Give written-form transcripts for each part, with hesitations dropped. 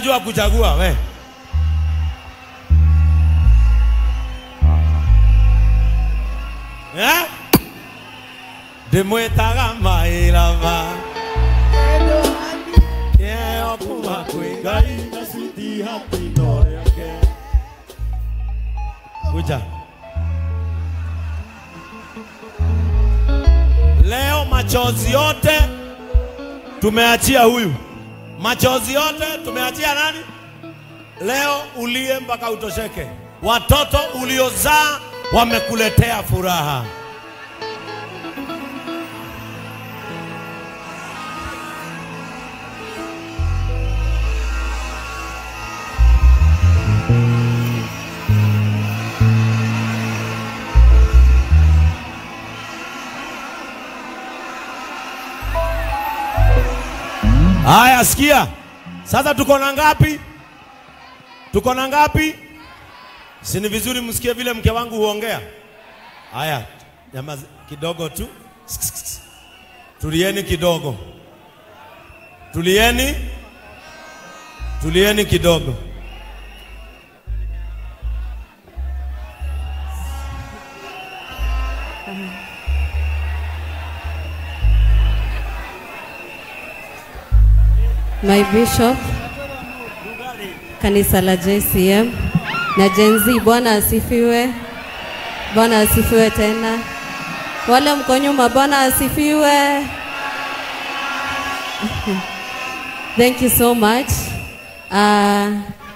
Unajua kuchagua we. Eh? Ndimwitaga mairaba. Yeah, kuma kwi Ngai na sweetie happy no yake. Kuja. Leo machozi yote tumeachia huyu. Machozi yote tumeachia nani? Leo ulie mpaka utosheke. Watoto uliozaa wamekuletea furaha. Haya, sikia. Sasa tuko na ngapi? Tuko na ngapi? Si ni vizuri msikie vile mke wangu huongea? Haya, jamaa kidogo tu. Tulieni kidogo. Tulieni. Tulieni kidogo. My Bishop, kanisa la JCM na Gen Z, Bwana asifiwe. Bwana asifiwe tena. Wale mko nyuma, Bwana asifiwe. Thank you so much.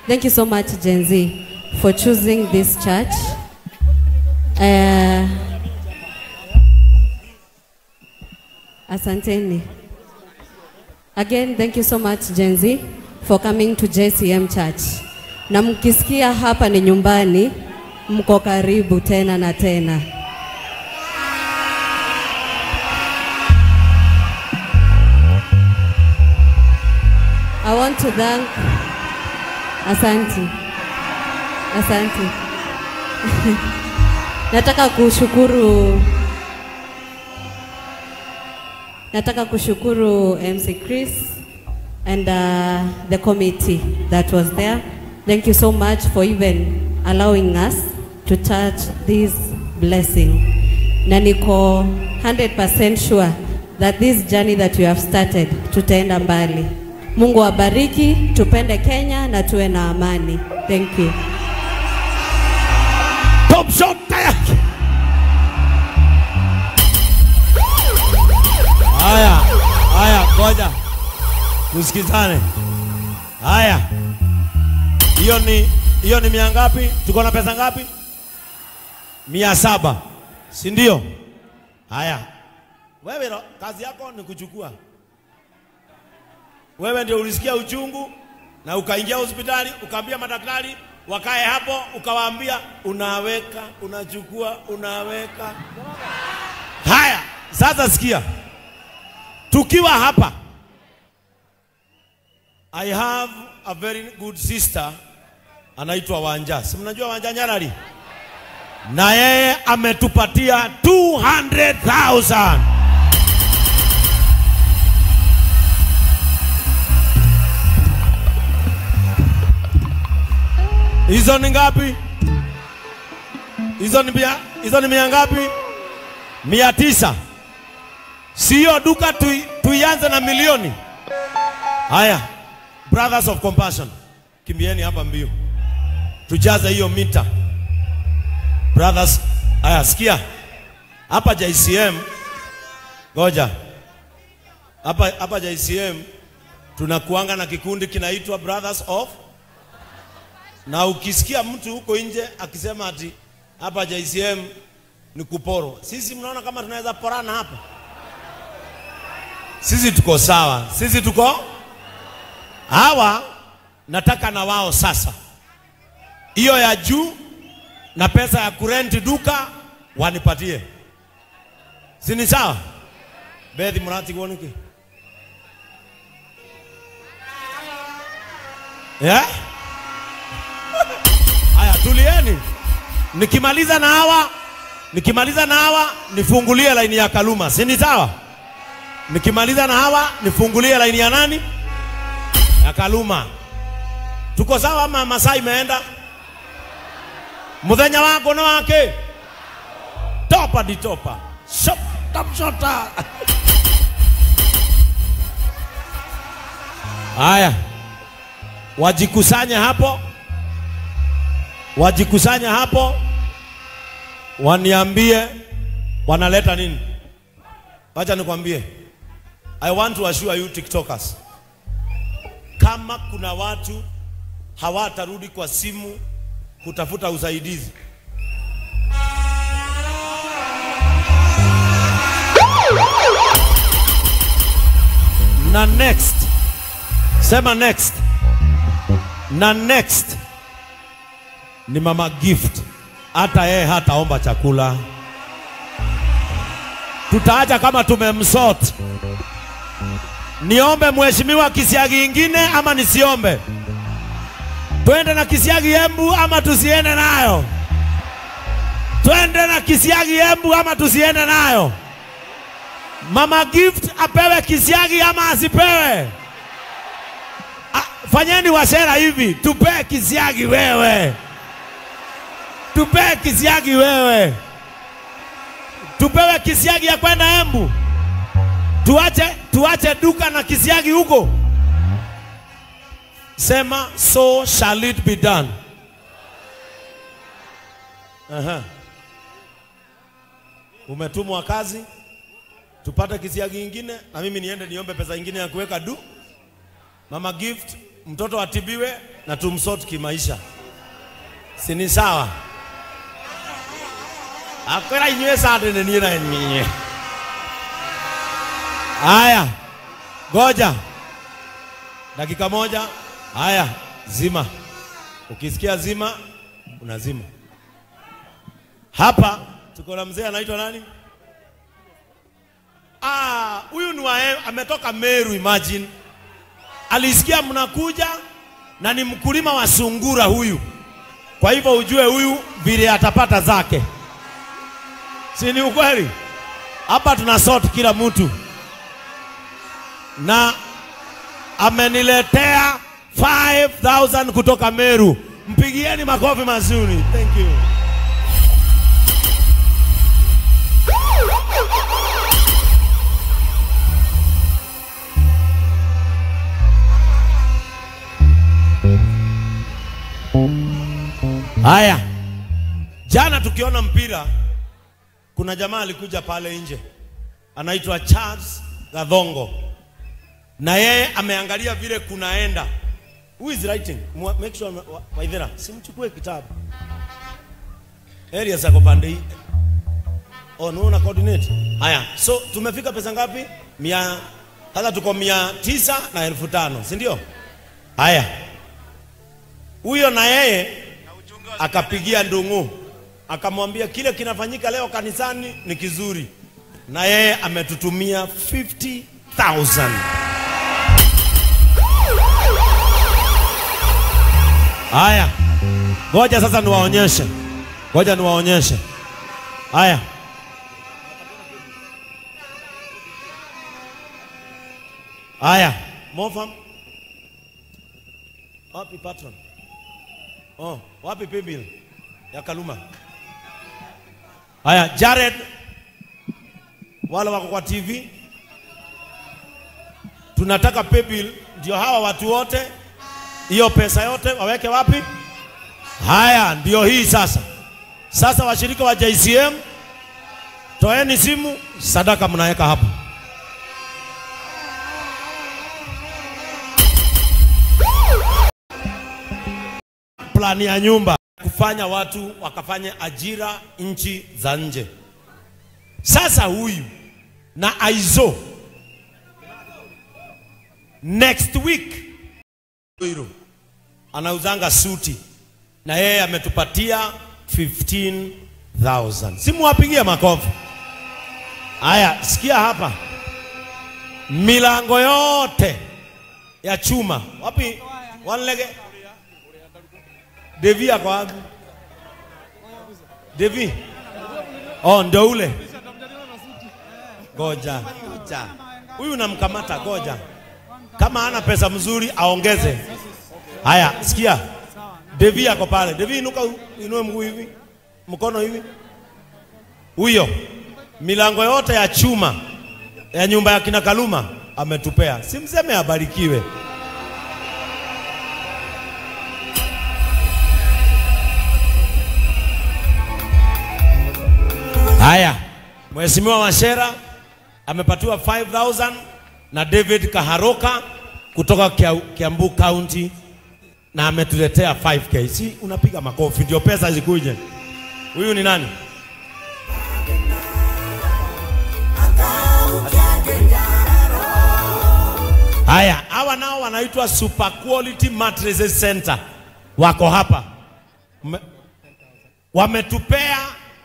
Thank you so much, Gen Z, for choosing this church. Asanteni. Again, thank you so much, Gen Z, for coming to JCM Church. Na mkisikia hapa ni nyumbani, mko karibu tena na tena. I want to thank Asante. Asante. Nataka kushukuru MC Chris and the committee that was there. Thank you so much for even allowing us to touch this blessing. Na niko 100% sure that this journey that we have started, tutaenda mbali. Mungu awabariki, tupende Kenya na tuwe na amani. Thank you. Top shot yake. Haya, haya, ngoja. Tusikizane. Haya. Hiyo ni mia ngapi? Tuko na pesa ngapi? 700. Si ndio? Haya. Wewe kazi yako ni kuchukua. Wewe ndio ulisikia uchungu na ukaingia hospitali, ukaambia madaktari wakae hapo, ukawaambia unaweka, unachukua, unaweka. Haya, sasa sikia. Tukiwa hapa, I have a very good sister anaitwa Wanja. Si mnajua Wanja Nyarari? Na yeye ametupatia 200,000. Hizo ni ngapi? Hizo ni mia ngapi? 900. Sio duka tuianze na milioni. Haya, Brothers of Compassion, kimbieni hapa mbio. Tujaze hiyo mita. Brothers, haya sikia. Hapa JCM, ngoja. Hapa JCM tunakuanga na kikundi kinaitwa Brothers of. Na ukisikia mtu huko nje akisema ati hapa JCM ni kuporo, sisi mnaona kama tunaweza porana hapa? Sisi tuko sawa. Sisi tuko hawa. Nataka na wao sasa. Hiyo ya juu na pesa ya kurenti duka wanipatie. Si ni sawa? Bethi murati kuonike. Yeah? Haya, tulieni. Nikimaliza na hawa nifungulie laini ya Kaluma. Si ni sawa? Nikimaliza na hawa nifungulie laini ya nani? Ya Kaluma. Tuko sawa ama masaa imeenda? Muthenya wako na wake. Topa di topa. Shop top shota. Haya. Wajikusanye hapo. Wajikusanye hapo. Waniambie wanaleta nini. Wacha nikwambie. I want to assure you TikTokers, kama kuna watu hawatarudi kwa simu kutafuta usaidizi, na next, sema next, na next ni Mama Gift. Hata yeye hataomba chakula. Tutaacha kama tumemsort. Niombe mheshimiwa kisiagi ingine ama nisiombe? Twende na kisiagi Embu ama tusiende nayo? Twende na kisiagi Embu ama tusiende nayo? Mama Gift apewe kisiagi ama asipewe? Fanyeni washera hivi, tupe kisiagi wewe. Tupe kisiagi wewe. Tupewe kisiagi ya kwenda Embu. Tuache duka na kisiagi huko. Sema so shall it be done. Aha. Umetumwa kazi, tupate kisiagi ingine na mimi niende niombe pesa ingine ya kuweka du. Mama Gift mtoto atibiwe na tumsort kimaisha. Si ni sawa? Akwera inywe sade ni na nyinyi. Haya. Goja. Dakika moja. Haya, zima. Ukisikia zima, unazima. Hapa tuko na mzee anaitwa nani? Ah, huyu ni ametoka Meru, imagine. Alisikia mnakuja na ni mkulima wa sungura huyu. Kwa hivyo ujue huyu vile atapata zake. Si ni ukweli? Hapa tuna sort kila mtu. Na ameniletea 5,000 kutoka Meru. Mpigieni makofi mazuri. Thank you. Haya. Jana tukiona mpira, kuna jamaa alikuja pale nje. Anaitwa Charles Gathongo. Na yeye ameangalia vile kunaenda. Who is writing? Make sure Waithera, simchukue kitabu. Area za pande hii. Oh, no, na coordinate. Haya, so tumefika pesa ngapi? 100. Sasa tuko 900 na 5,000, si ndio? Haya. Huyo na yeye akapigia ndungu, akamwambia kile kinafanyika leo kanisani ni kizuri. Na yeye ametutumia 50,000. Haya. Ngoja sasa niwaonyeshe. Ngoja niwaonyeshe. Haya. Haya. Mofam. Wapi patron? Oh, wapi paybill ya Kaluma? Haya, Jared, wale wako kwa TV. Tunataka paybill ndio hawa watu wote, hiyo pesa yote waweke wapi? Haya, ndio hii sasa. Sasa washirika wa JCM, toeni simu, sadaka mnaweka hapo. Plani ya nyumba kufanya watu wakafanye ajira nchi za nje. Sasa huyu na Aizo next week anauzanga suti na yeye ametupatia 15,000. Simu wapigie makofi. Haya, sikia hapa. Milango yote ya chuma. Wapi? Wanlege. Devi ako wapi? Devi. Oh, ndio ule. Goja. Goja. Huyu namkamata, goja. Kama ana pesa mzuri aongeze. Haya, sikia. Devi yako pale. Devi inuka, inue mguu hivi. Mkono hivi. Huyo milango yote ya chuma ya nyumba ya kina Kaluma ametupea. Simseme abarikiwe. Haya, Mheshimiwa Wachera amepatiwa 5,000 na David Kaharoka kutoka Kiambu County na ametuletea 5K. Si unapiga makofi ndio pesa zikuje. Huyu ni nani? Haya, hawa nao wanaitwa Super Quality Mattresses Center. Wako hapa. Wametupea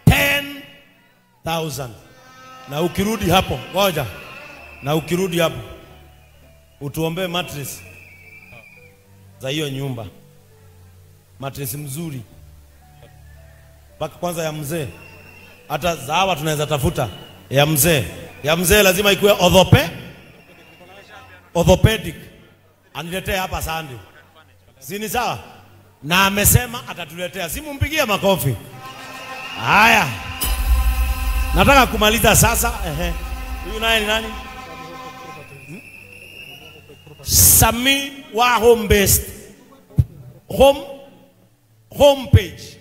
10,000. Na ukirudi hapo, ngoja. Na ukirudi hapo utuombee mattress za hiyo nyumba. Mattress mzuri. Mpaka kwanza ya mzee. Hata za hawa tunaweza tafuta ya mzee. Ya mzee lazima ikuwe orthopedic. Aniletee hapa Sunday. Si ni sawa? Na amesema atatuletea. Si mumpigie makofi. Haya. Nataka kumaliza sasa. Ehe. Huyu naye ni nani? Sami wa home based. Home page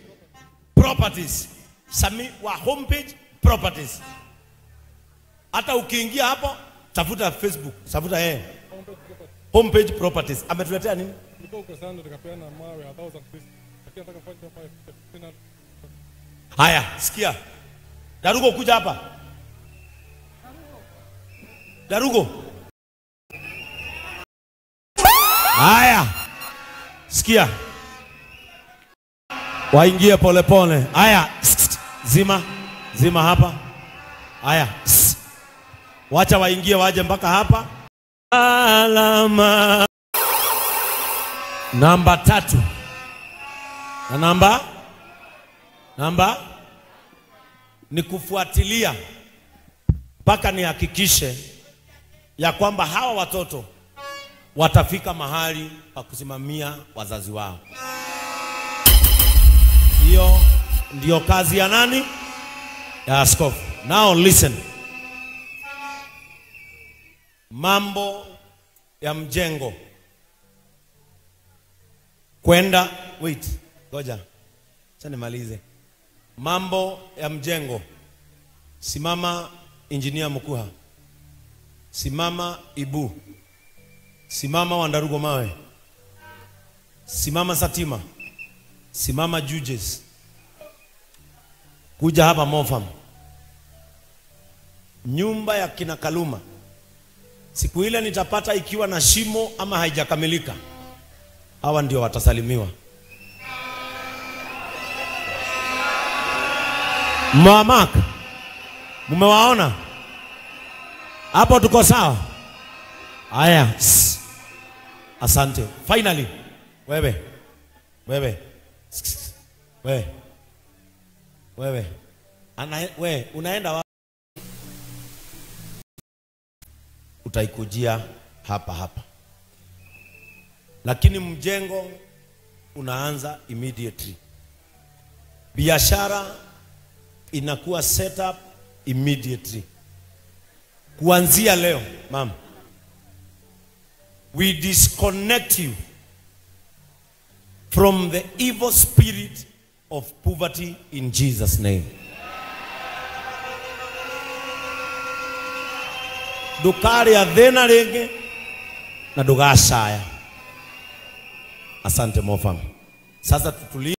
properties. Sami wa homepage properties. Hata ukiingia hapo tafuta Facebook, tafuta yeye. Homepage properties. Ametuletea nini? Haya, sikia. Darugo kuja hapa. Darugo. Haya. Sikia. Waingie pole pole. Haya, zima. Zima hapa. Haya. Wacha waingie waje mpaka hapa. Alama. Namba 3. Na namba ni kufuatilia mpaka nihakikishe ya kwamba hawa watoto watafika mahali pa kusimamia wazazi wao. Hiyo ndio kazi ya nani? Ya askofu. Now listen. Mambo ya mjengo kwenda, wait, ngoja acha nimalize. Mambo ya mjengo. Simama Engineer Mukuha. Simama Ibu. Simama Wandarugo Mawe. Simama Satima. Simama Juges. Kuja hapa Mofam. Nyumba ya kina Kaluma. Siku ile nitapata ikiwa na shimo ama haijakamilika, hawa ndio watasalimiwa. Mwamak, mumewaona? Hapo tuko sawa? Aya, asante. Finally, wewe. Wewe. Wewe. Wewe. Wewe, unaenda wapi? Utaikujia hapa hapa. Lakini mjengo unaanza immediately. Biashara inakuwa set up immediately. Kuanzia leo, ma'am, we disconnect you from the evil spirit of poverty in Jesus' name. Ndũkarĩa thĩna rĩngĩ na ndũgacaya. Asante Mofam. Sasa tutulie.